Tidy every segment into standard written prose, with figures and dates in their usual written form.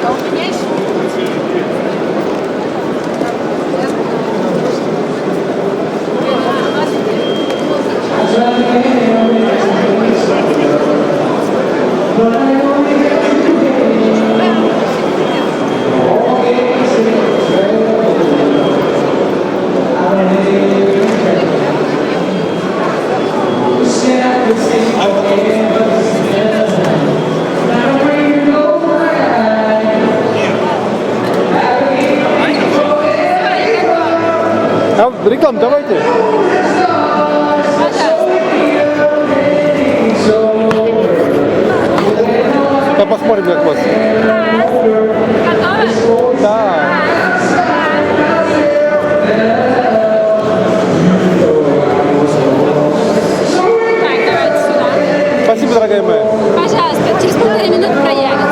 А у меня еще А рекламу давайте. Да, посмотрим, как вас. Готовы? Да. Так, давайте сюда. Спасибо, дорогая моя. Пожалуйста, через 1,5 минуты проявится.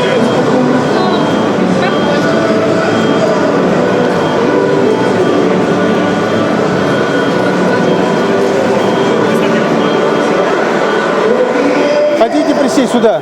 Есть похоже. Хотите присесть сюда?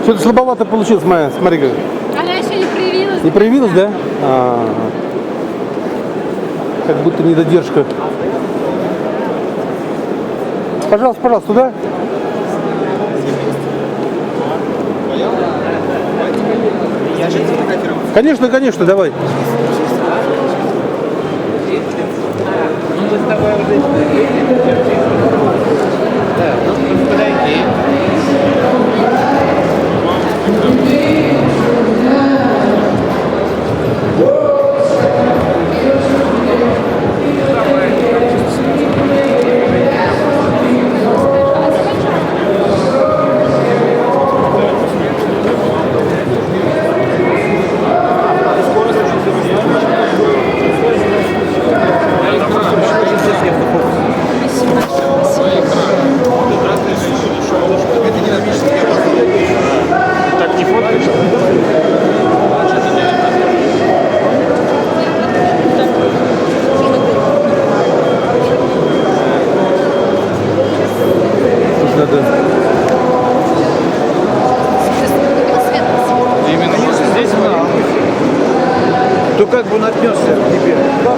Что-то слабовато получилось, моя, смотри как. Она еще не проявилась. Не проявилась, да? А, как будто недодержка. Пожалуйста, пожалуйста, туда. Конечно, конечно, давай. Ну, мы с тобой уже. Да, ну подойди. Так не фоткаешь? Тут надо. Именно здесь? То как бы он отнесся к тебе? Как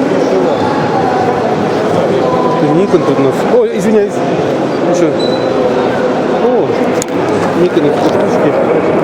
Ты Никон тут у нас. Ой, извиняюсь. Ну что? О, Никон, штучки.